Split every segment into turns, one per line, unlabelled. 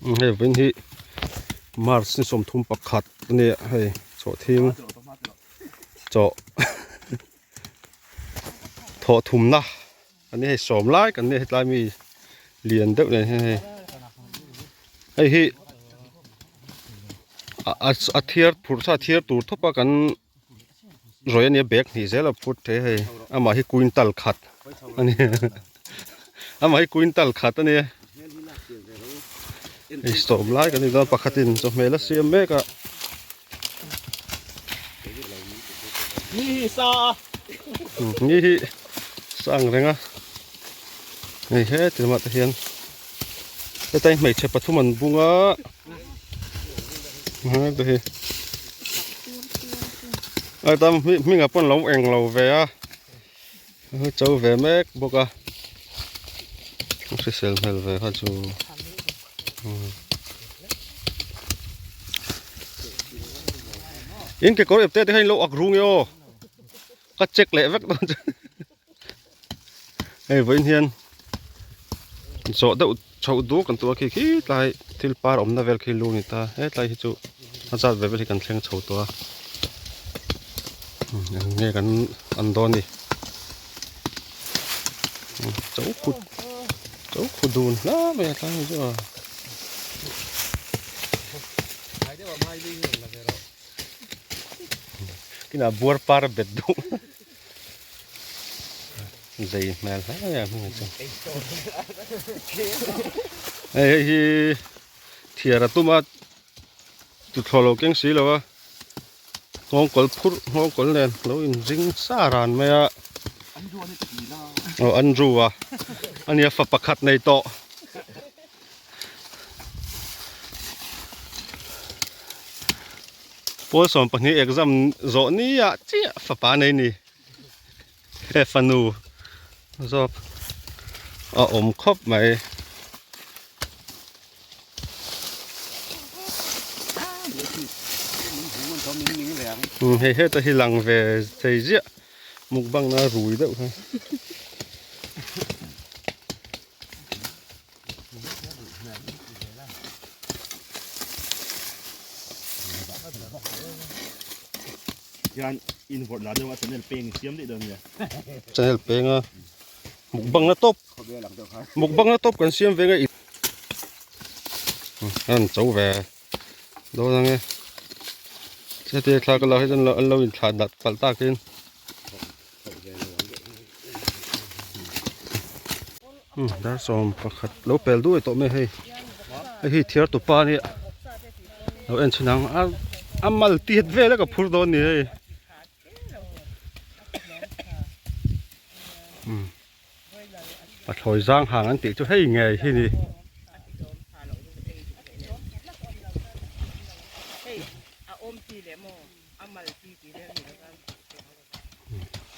Hei vawiin hi March ni 31 a nia hei chawhthing chawh thawh thumna a nia hei sawm lai kan nia hetlai mi lian deuh nen hian hei hei hi a thiar phurh sa thiar tur thawp a kan Rawih a nia bag hnih zel a phut thei hei amah hi quintal khat a ni amah hi quintal khat a nia hei sawm lai kan ni dawn pakhatin chawhmeh la siam mek a
ni hi sa
ni hi sa ang reng a hei heti lamah te hian hetlai hmeichhe pathum an bung a. Hei hi ai tam hming ah pawn lo eng lo ve a cho ve mek bawk a hrisel hmel ve kha chu in kekawr ip te te kha in lo ak rung e aw ka check leh vek dawn che. Hei vawiin hian zawh deuh chhoh duk kan tum a khi khi tlai thil par awmna vel khi lu a ni ta hetlai hi chu a zat ve vel hi kan thleng chho tawh a eng nge kan an dawn ni cho khut cho khut dun hla mai a tlai hi chu a. Kinah buar par a bet duh. Zei hmel hle mai a hming chu. Hei hei hi thiar a tum a tuthlawh lo keng si lo a nghawngkawl phurh nghawngkawl nen lo in ring sa ran mai a aw Andrew a ania fa pakhat nei tawh. Pawl 12 exam zawh nia chiah fapa nei ni he fanu zawk a awm khawp mai. Hei heta hi lang ve thei ziah mukbang na rui deuh kha.
Hian in vawrh la deuh a channel peng siam daih dawn nia.
Channel peng a mukbang na tawp mukbang na tawp kan siam ve nge an cho ve dawn ange heti thla ka la hi chuan an lo inthlah dat palh takin. Dar 11 lo pel duai tawh mai hei hei hi thiar tupa a nia lo en chhin ang a a mal tiat vel a ka phur dawn a ni hei pathlawi zang hang an tih chu hei ngei hi ni.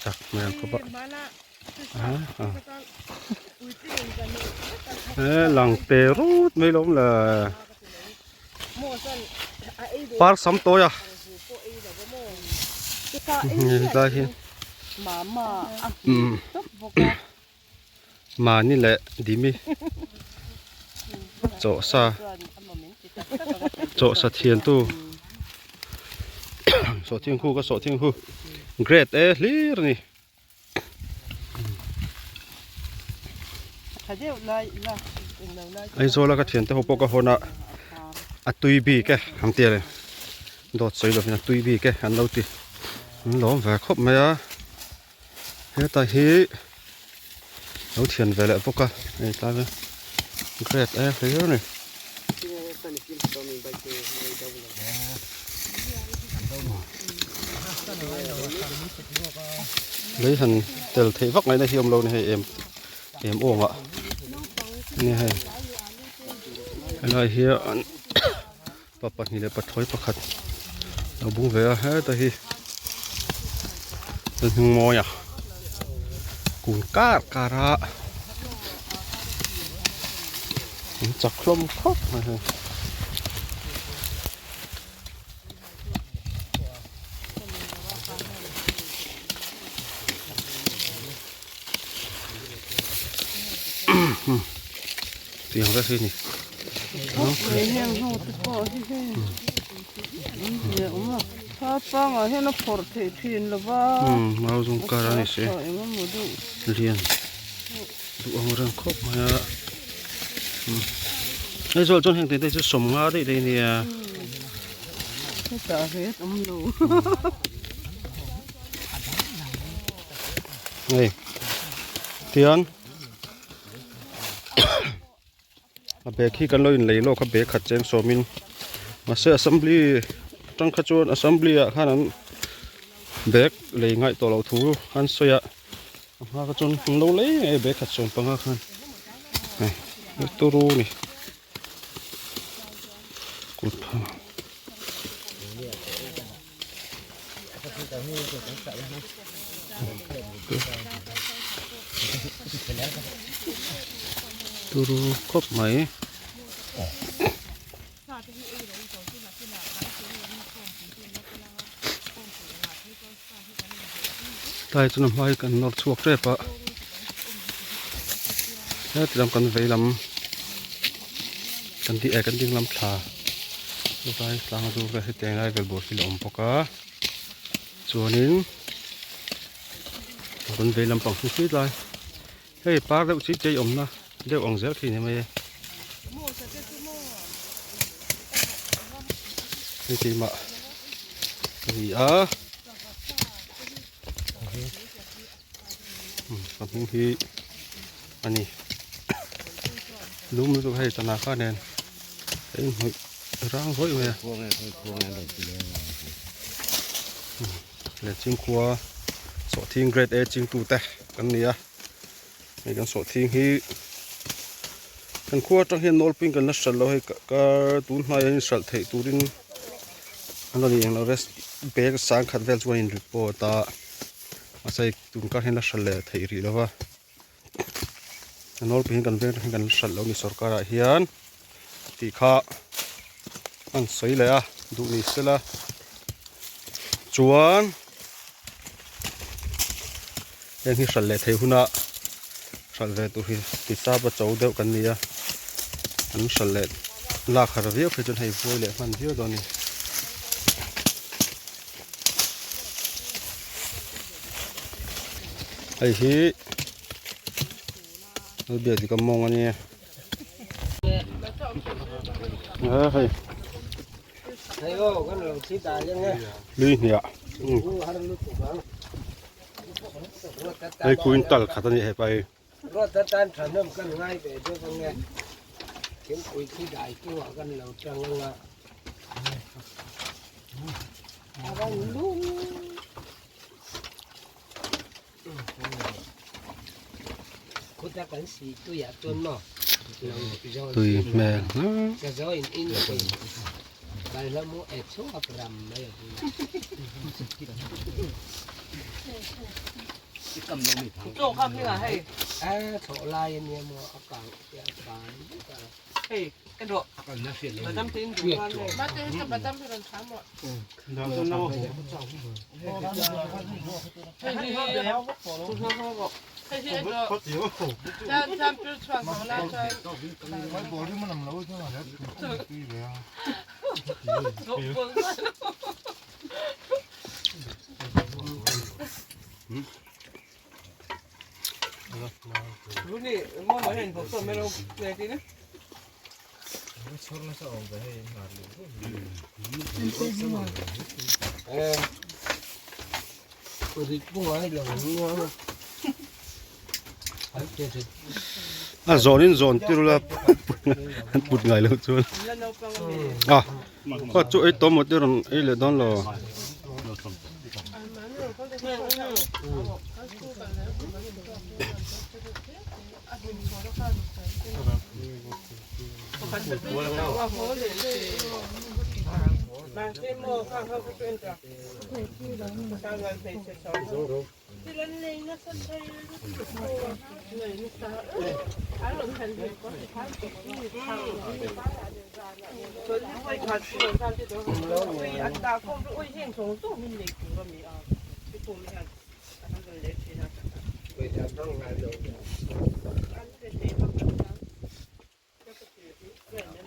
Chak hmel khawp a he lang te rut mai lo le par sam tawi a helai hi mahni leh dimi chaw sa chaw sa thian tu sawhthing khu ka sawhthing khu grade e hlir a ni. Aizawl a ka thiante ho pawh ka hawn a a tui bik e an tia le dawt sawi lovin a tui bik e an lo ti an lawm ve khawp mai a. Heta hi lo thian ve leh bawk a hei tlai vel grade a hlir a ni. Lei han tel theih vak ngaihna hi a awm lo a ni hei em em awng ah nia hei helai hian pa pahnih leh pathlawi pakhat lo bung ve a heta hi chuan hming mawi a kun kar kar a an chak hlawm khawp mai hei. Tiang vek hi a ni.
Mai heng ho te pawh hi hei an zia awm a thar pangah hian a phawrh theih thin lo va
mau zawng kar a ni si
eng emaw deuh
lian duh ang reng khawp mai a hei zawh chuan heng te chu sawm nga daih daih a nia
hetah ret awm lo
hei tian. A bag hi kan lo inlei lawk a bag khat cheng sawmin mahse assembly atang kha chuan assembly ah khan an bag lei ngaih tawh loh thu an sawi a a hma kha chuan an lo lei ngei a bag khat sawm panga khan hei turu a ni kut phah. Turu khawp mai. Tlai chuan a hma hi kan nawr chhuak tep a heti lam kan vei lam kan ding eh kan ding lam thla helai tlang a dur vel hetiang lai vel bur hi a awm bawk a chuanin kan vei lampang hi khi tlai hei par deuh chi chei awmna deuh ang zel khi a ni mai e hei keimah a ni a. Ka hming hi a ni lum lutuk hei chana kha nen a inhnawih rang rawih mai a leh chhingkhua sawhthing grade A chingtu te kan ni a hei kan sawhthing hi kan khua atang hian nawlpui kan la hralh lo hei kar tun hnaiah hian hralh theih turin an rawn in englo rest bag sang khat vel chuan in report a mahse hei tun kar hian la hralh leh theih rih lo va a nawlpui hian kan veng atang hian kan la hralh lo a ni sorkar ah hian tih kha an sawi leh a duh ni sela chuan heng hi hralh leh theih huna hralh ve tur hi ti chap a cho deuh kan ni a an hralh leh lak har viau phei chuan hei buai leh hman viau dawn a ni. Hei hi Lalbiakdika mawng a nia hei lui hniah hei quintal khat a ni hepa hi. Tui hmel A zawn in zawn tir ula an put ngai loh chuan a khaw chu ei tawm maw te rawn ei leh dawn lo.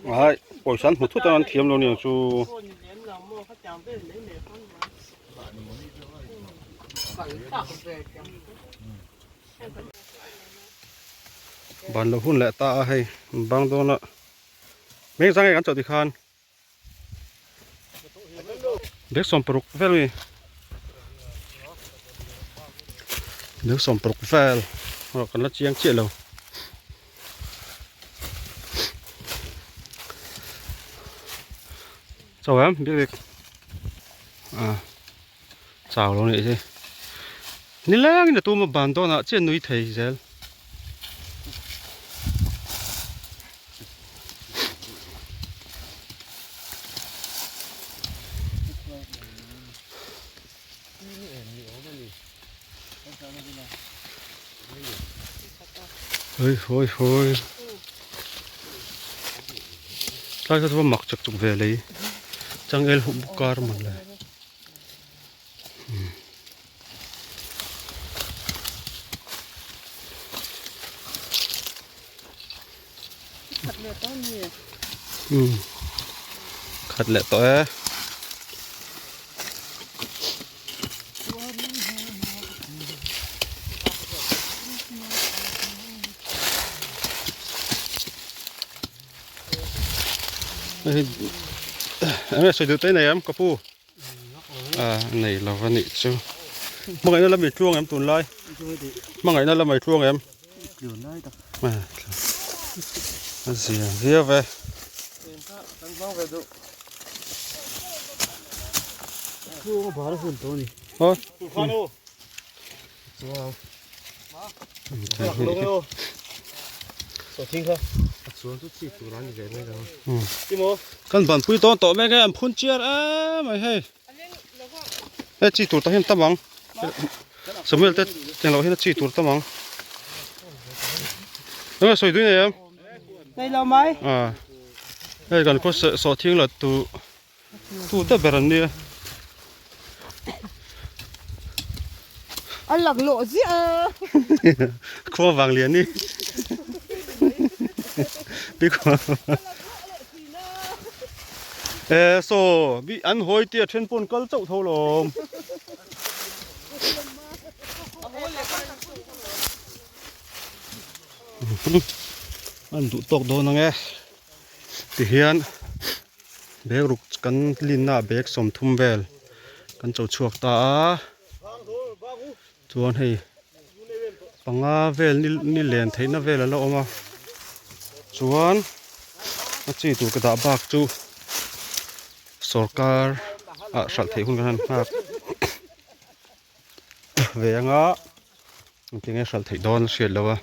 Ai pawisa an hmu thut a an thiam lo niang chu. Ban lo hun leh ta a hei an bang dawn a meng zang nge kan chawh tikhan Bag 60 vel a ni bag 60 vel erawh kan la chiang chiah lo. Chau em bik bik ah chau lo nih hi nilengin a tum a ban dawnah chiah nui thei zel. Hoi hoi hoi tlai kha chu mak chak chuk ve lei changel huh bawk kar mawn le. Khat leh tawh e. Enge sawi duh te nei em ka pu? A nei lo a nih chu. Hmangaihna lam i tluang em tunlai? Hmangaihna lam i tluang em? A zia viau e. Kan ban pui tawn tawh mek e an phun chiar em mai hei he chi tur tah hian tam ang Samuel te englo hian a chi tur tam ang enge sawi dui nei em
Nei lo mai
a hei kan khaw sawhthing la tu Tu te ber an nia.
A lak lawh ziah a.
Khua vang lian ni. Pi khua. E so bi an hawi tia then pawn kal chauh tho lawm. An duh tawk dawn ang e. Tihian bag ruk kan linna ah bag 30 vel kan cho chhuak ta a chuan hei panga vel ni len theihna vel a la awm a chuan a chi tur ka dah bak chu sawrkar ah hralh theih hun kan han nghak ve anga engtin nge hralh theih dawn a hriat loh a.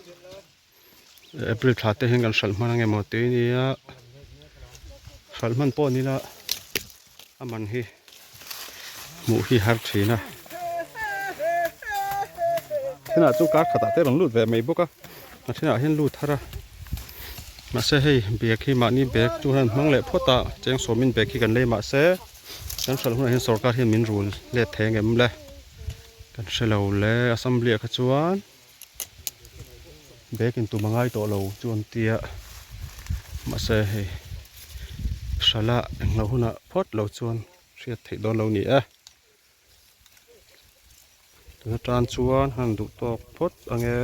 April thla te hian kan hralh hman ange maw tui nia hralh hman pawh nila a man hi hmuh hi har thin a thenah chu kar khatah te rawn lut ve mai bawk a a thenah hian lut har a mahse hei bag hi mahni bag chu hian hmang leh phawt a cheng sawmin bag hi kan lei mahse kan hralh hunah hian sorkar hian min rul let thei angem le kan hrelo le assembly ah kha chuan. Bag in tum a ngai tawh lo chu an tia mahse hei hrala englo hunah phawt lo chuan hriat theih dawn lo ni e tuna tan chuan han duh tawk phawt ange.